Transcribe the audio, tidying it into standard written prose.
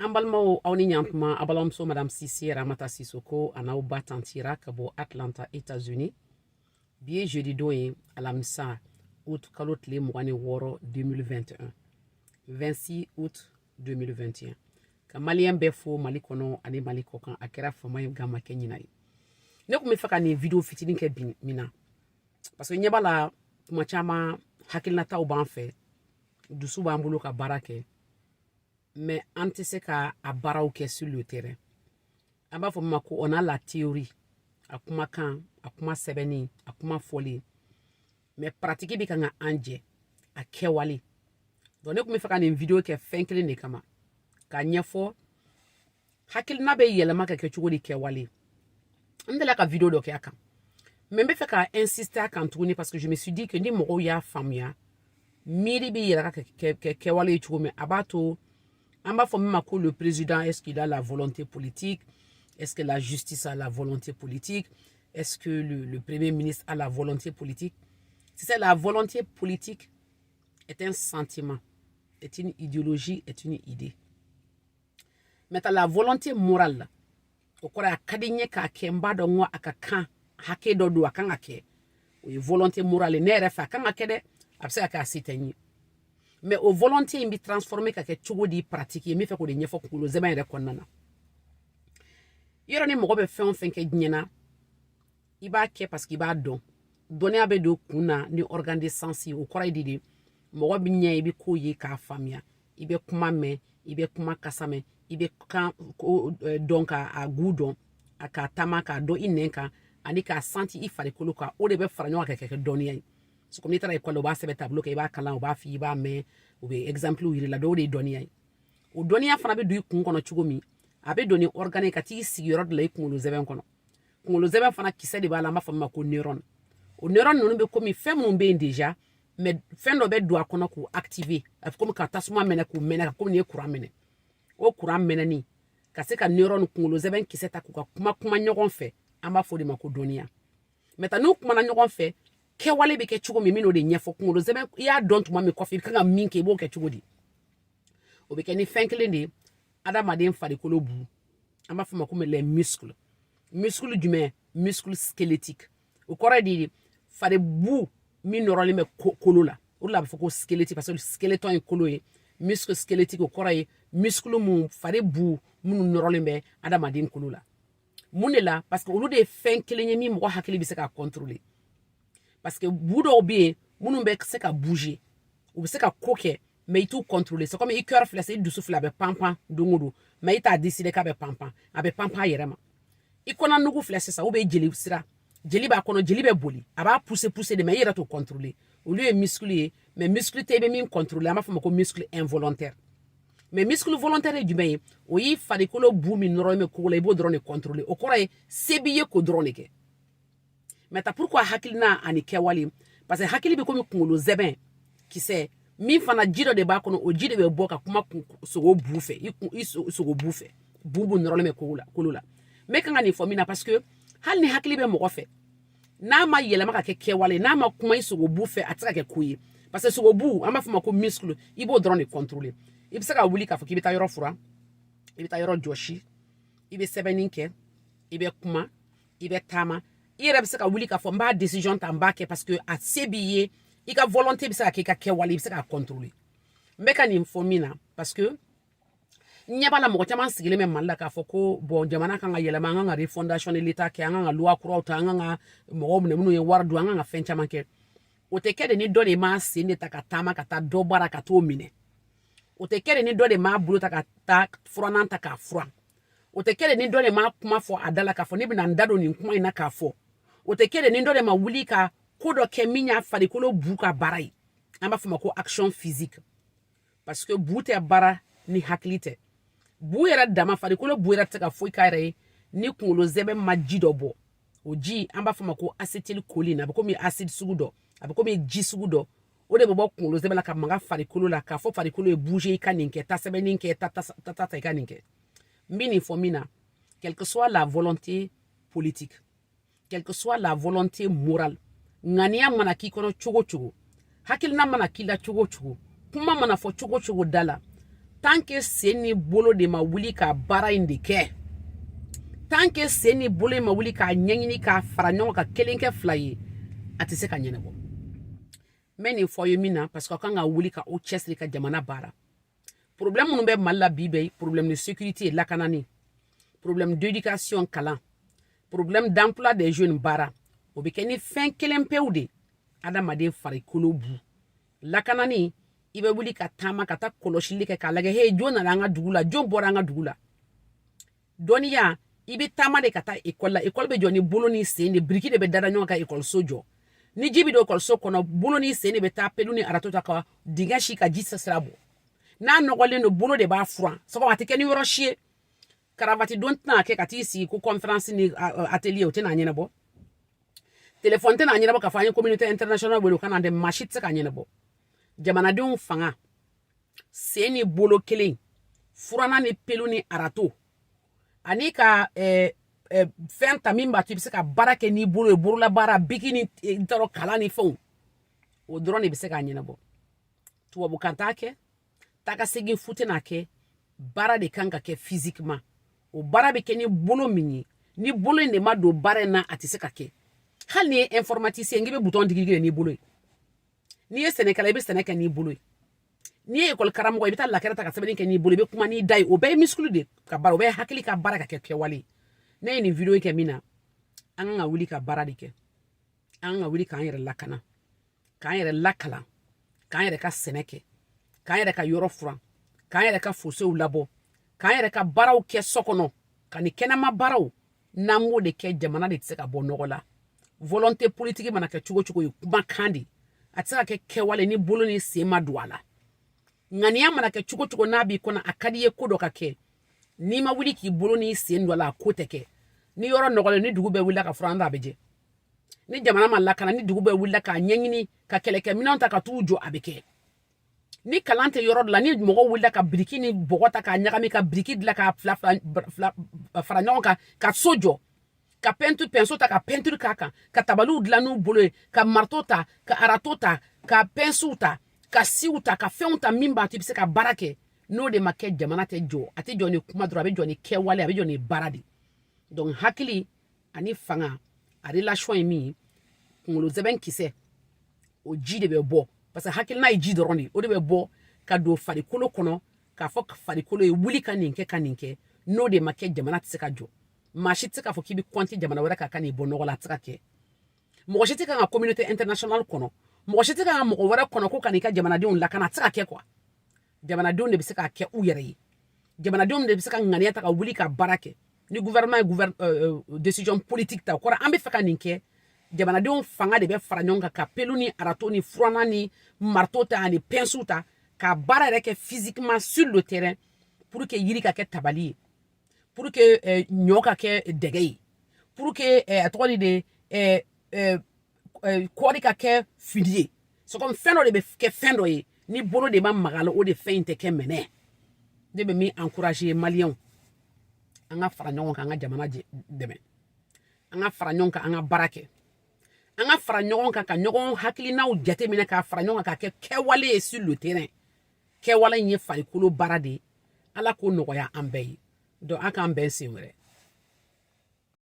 An balimaw, aw ni ɲantuma. A balimamuso Madame Sise Ramata Sisoko a n'aw ba tantira ka bɔ Atlanta, États-Unis. Bi ye jeudi don ye, alamisa, août kalo tile 26, 2021, 26 août 2021. Ka Malien bɛɛ fo Mali kɔnɔ ani Mali kɔkan. A kɛra fama ye, gan ma kɛ ɲina ye. Ne tun bɛ fɛ ka nin vidéo fitinin kɛ bi min na, parce que ɲɛ b'a la, tuma caman hakilinataw b'an fɛ, dusu b'an bolo ka baara kɛ, mais an tɛ se ka a baaraw kɛ sur le terrain. An b'a fɔ min ma ko on a la théorie, a kumakan, a kuma sɛbɛnni, a kuma fɔlen, mais pratique bɛ kan ka an jɛ a kɛwale. Donc ne tun bɛ fɛ ka nin vidéo kɛ fɛn kelen de kama, k'a ɲɛfɔ hakilina bɛ yɛlɛma ka kɛ cogo di kɛwale. N delila ka vidéo dɔ kɛ a kan, mais n bɛ fɛ ka insister a kan tuguni, parce que je me suis dit que ni mɔgɔw y'a faamuya miiri bɛ yɛlɛma ka kɛ kɛwale ye cogo min, a b'a to an b'a fɔ min ma ko le président, est-ce qu'il a la volonté politique? Est-ce que la justice a la volonté politique? Est-ce que le premier ministre a la volonté politique? C'est ça, la volonté politique est un sentiment, est une idéologie, est une idée. Maintenant, la volonté morale, o kɔrɔ ye a ka di n ye k'a kɛ, n b'a dɔn n ko a ka kan, hakɛ dɔ don, a kan ka kɛ. O ye volonté morale. Ne yɛrɛ fɛ, a kan ka kɛ dɛ, a bɛ se ka kɛ a se tɛ n ye. Mais o volonté in bɛ transformer ka kɛ cogo di pratique ye? N bɛ fɛ k'o de ɲɛfɔ kunkolo zɛmɛ yɛrɛ kɔnɔna na. Yɔrɔ ni mɔgɔ bɛ fɛn o fɛn kɛ diɲɛ na, i b'a kɛ parce que i b'a dɔn. Dɔnniya bɛ don kun na ni organe de sens ye. O kɔrɔ ye di? Mɔgɔ bɛ ɲɛ, i bɛ ko ye k'a faamuya, i bɛ kuma mɛn, i bɛ kuma kasa mɛn, i bɛ kan ko dɔn, k'a gu dɔn, a k'a taama k'a dɔn i nɛn kan ani k'a santi i farikolo kan. O de bɛ fara ɲɔgɔn kan ka kɛ dɔnniya ye. C'est comme n'i taara ekɔli la, u b'a sɛbɛn tableau kan, i b'a kalan, u b'a f'i, i b'a mɛn, u bɛ exemple yir'i la. Dɔw de ye dɔnniya ye. O dɔnniya fana bɛ don i kun kɔnɔ cogo min, a bɛ don ni organe ka t'i sigi yɔrɔ dɔ la i kunkolo zɛbɛn kɔnɔ. Kunkolo zɛbɛn fana kisɛ de b'a la, an b'a fɔ min ma ko neurone. O neurone ninnu bɛ komi fɛn minnu bɛ yen déjà, mais fɛn dɔ bɛ don a kɔnɔ k'u activer. A bɛ komi ka tasuma mɛnɛ k'u mɛnɛ, komi n'i ye courant mɛnɛ. O courant mɛnɛni ka se ka neurone, kunkolo zɛbɛn kisɛ ta k'u ka kuma kuma ɲɔgɔn fɛ, an b'a fɔ o de ma ko dɔnniya. Maintenant, n'u kumana ɲɔgɔn fɛ, kɛwale bɛ kɛ cogo min, min n'o de ɲɛfɔ. Kunkolo zɛbɛn, i y'a dɔn tuma min kɔfɛ, i kan ka min kɛ, i b'o kɛ cogo di? O bɛ kɛ ni fɛn kelen de ye, adamaden farikolo bu, an b'a fɔ ma ko les muscles. Muscle jumɛn? Muscle squelettique. O kɔrɔ ye di? Fari bu min nɔrɔlen bɛ kolo la. O de la a bɛ fɔ ko squelette, parce que skeleton ye kolo ye. Muscle squelettique, o kɔrɔ ye muscle mun fari bu minnu nɔrɔlen bɛ adamaden kolo la. Mun de la? Parce que olu de ye fɛn kelen ye min mɔgɔ hakili bɛ se ka contrôler, parce que bu dɔw bɛ yen minnu bɛ se ka bouger, u bɛ se ka ko kɛ, mais i t'u contrôler. C'est comme i cœur filɛ, i dusu filɛ, a bɛ pan pan don o don, mais i t'a décider k'a bɛ pan pan, a bɛ pan pan a yɛrɛ ma. I kɔnɔ nugu filɛ sisan, ou bien jeli sira, jeli b'a kɔnɔ, jeli bɛ boli, a b'a pousser pousser de, mais i yɛrɛ t'o contrôler. Olu ye muscle ye, mais muscle tɛ i bɛ min contrôler, an b'a fɔ o ma ko muscle involontaire. Mais muscle volontaire ye jumɛn ye? O y'i farikolo bu min nɔrɔlen bɛ kogo la, i b'o dɔrɔn de contrôler. O kɔrɔ ye se b'i ye k'o dɔrɔn de kɛ. Maintenant, pourquoi hakilina ani kɛwale? Parce que hakili bɛ komi kunkolo zɛbɛn kisɛ min fana, ji dɔ de b'a kɔnɔ. O ji de bɛ bɔ ka kuma sogo bu fɛ, i sogo bu fɛ, bu bu nɔrɔlen bɛ kolo la, kolo la. N bɛ kan ka nin fɔ min na, parce que hali ni hakili bɛ mɔgɔ fɛ, n'a ma yɛlɛma ka kɛ kɛwale, n'a ma kuma i sogo bu fɛ, a tɛ se ka kɛ ko ye. Parce que sogo bu, an b'a fɔ o ma ko muscle, i b'o dɔrɔn de contrôler. I bɛ se ka wuli k'a fɔ k'i bɛ taa yɔrɔ furan, i bɛ taa yɔrɔ jɔsi, i bɛ sɛbɛnni kɛ, i bɛ kuma, i bɛ taama. I yɛrɛ bɛ se ka wuli k'a fɔ n b'a décision ta, n b'a kɛ, parce que a se b'i ye. I ka volonté bɛ se ka kɛ i ka kɛwale, i bɛ se k'a contrôler. N bɛ ka nin fɔ min na, parce que n ɲɛ b'a la, mɔgɔ caman sigilen bɛ Mali la k'a fɔ ko bon, jamana kan ka yɛlɛma, an kan ka refondation de l'État kɛ, an kan ka loi kuraw ta, an kan ka mɔgɔw minɛ minnu ye wari dun, an kan ka fɛn caman kɛ. O tɛ kɛ de ni dɔ de m'a sen de ta ka taama ka taa dɔ baara ka t'o minɛ. O tɛ kɛ de ni dɔ de m'a bolo ta ka taa furannan ta k'a furan. O tɛ kɛ de ni dɔ de m'a kuma fɔ a da la k'a fɔ ne bɛna n da don nin kuma in na k'a fɔ. O tɛ kɛ de ni dɔ de ma wuli ka ko dɔ kɛ min y'a farikolo bu ka baara ye, an b'a fɔ o ma ko action physique. Parce que bu tɛ baara ni hakili tɛ. Bu yɛrɛ dama, farikolo bu yɛrɛ tɛ se ka foyi k'a yɛrɛ ye ni kunkolo zɛbɛ ma ji dɔ bɔ. O ji, an b'a fɔ o ma ko acétylcholine. A bɛ komi acide sugu dɔ, a bɛ komi ji sugu dɔ. O de bɛ bɔ kunkolo zɛbɛ la ka maga farikolo la k'a fɔ farikolo ye bouger, i ka nin kɛ, taa sɛbɛnni kɛ, ta ta ta ta, i ka nin kɛ. N bɛ nin fɔ min na, quelle que soit la volonté politique, quelle que soit la volonté morale, ŋaniya mana k'i kɔnɔ cogo cogo, hakilina mana k'i la cogo cogo, kuma mana fɔ cogo cogo da la, Tant que sen ni bolo de ma wuli ka baara in de kɛ, tant que sen ni bolo in ma wuli k'a ɲɛɲini, k'a fara ɲɔgɔn kan, kelen kɛ fila ye, a tɛ se ka ɲɛnabɔ. N bɛ nin fɔ aw ye min na, parce que aw kan ka wuli ka aw cɛsiri ka jamana baara. Problème minnu bɛ Mali la bi bɛ, problème de sécurité, lakanani, problème d'éducation, kalan, problème d'emploi des jeunes, baara, o bɛ kɛ ni fɛn kelen pewu de: adamaden farikolo bu. Lakanani, i bɛ wuli ka taama ka taa kɔlɔsili kɛ k'a lajɛ: he, jɔn nana an ka dugu la? Jɔn bɔra an ka dugu la? Dɔnniya, i bɛ taama de ka taa ekɔli la. Ekɔli bɛ jɔ ni bolo ni sen de, biriki de bɛ dada ɲɔgɔn kan ekɔliso jɔ. Ni ji bɛ don ekɔliso kɔnɔ, bolo ni sen de bɛ taa pelu ni arato ta ka dingɛ si ka ji sira bɔ. N'a nɔgɔlen don, bolo de b'a furan. Sɔgɔma, a tɛ kɛ ni yɔrɔ si ye. Karavati don tɛna kɛ ka t'i sigi ko conférence ni atelier, o tɛna ɲɛnabɔ. Telefɔni tɛna ɲɛnabɔ k'a fɔ an ye communauté internationale wele o ka na dɛ. Maa si tɛ se ka ɲɛnabɔ. Jamanadenw fanga, sen ni bolo kelen, furanna ni pelu ni arato, ani ka fɛn ta min b'a to i bɛ se ka baara kɛ n'i bolo ye, bololabaara, biki ni n t'a kalan ni fɛnw, o dɔrɔn de bɛ se k'a ɲɛnabɔ. Tubabukan t'a kɛ, taa ka segin fu tɛna kɛ. Baara de kan ka kɛ physiquement. O baara bɛ kɛ ni bolo min ye, ni bolo in de ma don baara in na, a tɛ se ka kɛ. Hali ni ye informaticien, k'i bɛ bouton digi digi n'i bolo ye. N'i ye sɛnɛkɛla, i bɛ sɛnɛ kɛ n'i bolo ye. N'i ye ekɔli karamɔgɔ, i bɛ taa lakɛrɛ ta ka sɛbɛnni kɛ n'i bolo, i bɛ kuma n'i da ye. O bɛɛ ye muscle de ka baara, o bɛɛ ye hakili ka baara ka kɛ kɛwale ye. Ne ye nin vidéo kɛ min na, an kan ka wuli ka baara de kɛ. An kan ka wuli k'an yɛrɛ lakana, k'an yɛrɛ lakalan, k'an yɛrɛ ka sɛnɛ kɛ, k'an yɛrɛ ka yɔrɔ furan, k'an yɛrɛ ka fosew labɔ, k'an yɛrɛ ka baaraw kɛ so kɔnɔ, ka ni kɛnɛma baaraw. N'an m'o de kɛ, jamana de tɛ se ka bɔ nɔgɔ la. Volonté politique mana kɛ cogo cogo ye, kumakan de, a tɛ se ka kɛ kɛwale ni bolo ni sen ma don a la. Ŋaniya mana kɛ cogo cogo, n'a b'i kɔnɔ, a ka di i ye ko dɔ ka kɛ, n'i ma wuli k'i bolo n'i sen don a la, a ko tɛ kɛ. Ni yɔrɔ nɔgɔlen, ni dugu bɛɛ wulila ka furan, a bɛ jɛ. Ni jamana ma lakana, ni dugu bɛɛ wulila k'a ɲɛɲini ka kɛlɛkɛminɛnw ta ka t'u jɔ, a bɛ kɛ. Ni kalan tɛ yɔrɔ dɔ la, ni mɔgɔw wulila ka biriki ni bɔgɔ ta k'a ɲagami ka biriki dilan k'a fila fila fara ɲɔgɔn kan ka so jɔ, ka peinture pinceau ta ka peinture k'a kan, ka tabaliw dilan n'u bolo ye, ka marteau ta, ka râteau ta, ka pinceau ta, ka siw ta, ka fɛnw ta min b'a to i bɛ se ka baara kɛ, n'o de ma kɛ, jamana tɛ jɔ. A tɛ jɔ ni kuma dɔrɔn, a bɛ jɔ ni kɛwale, a bɛ jɔ ni baara de. Donc hakili ani fanga, a relation ye min ye, kunkolo zɛbɛn kisɛ, o ji de bɛ bɔ, parce que hakilina ye ji dɔrɔn de ye, o de bɛ bɔ ka don farikolo kɔnɔ k'a fɔ farikolo ye: wuli ka nin kɛ, ka nin kɛ. N'o de ma kɛ, jamana tɛ se ka jɔ. Maa si tɛ se k'a fɔ k'i bɛ compter jamana wɛrɛ kan ka n'i bɔ nɔgɔ la, a tɛ se ka kɛ. Mɔgɔ si tɛ kan ka communauté internationale kɔnɔ, mɔgɔ si tɛ kan ka mɔgɔ wɛrɛ kɔnɔ ko ka n'i ka jamanadenw lakana, a tɛ se ka kɛ quoi. Jamanadenw de bɛ se k'a kɛ u yɛrɛ ye. Jamanadenw de bɛ se ka ŋaniya ta ka wuli ka baara kɛ. Ni gouvernement ye décision politique ta, o kɔrɔ an bɛ fɛ ka nin kɛ, jamanadenw fanga de bɛ fara ɲɔgɔn kan ka pelu ni râteau ni furanna ni marteau ta ani pinceau ta ka baara yɛrɛ kɛ physiquement sur le terrain, pour que yiri ka kɛ tabali ye, pour que ɲɔ ka kɛ dɛgɛ ye, pour que a tɔgɔ de kɔɔri ka kɛ fini ye. C'est comme fɛn dɔ de bɛ kɛ fɛn dɔ ye, ni bolo de ma maga la, o de fɛn in tɛ kɛ. Mɛnɛ ne bɛ min encourager maliyɛnw, an ka fara ɲɔgɔn kan, an ka jamana dɛmɛ, an ka fara ɲɔgɔn kan, an ka baara kɛ, an ka fara ɲɔgɔn kan ka ɲɔgɔn hakilinaw jateminɛ k'a fara ɲɔgɔn kan k'a kɛ kɛwale ye sur le terrain. Kɛwale in ye farikolo baara de ye. Ala k'o nɔgɔya an bɛɛ ye. Donc a k'an bɛn sen wɛrɛ.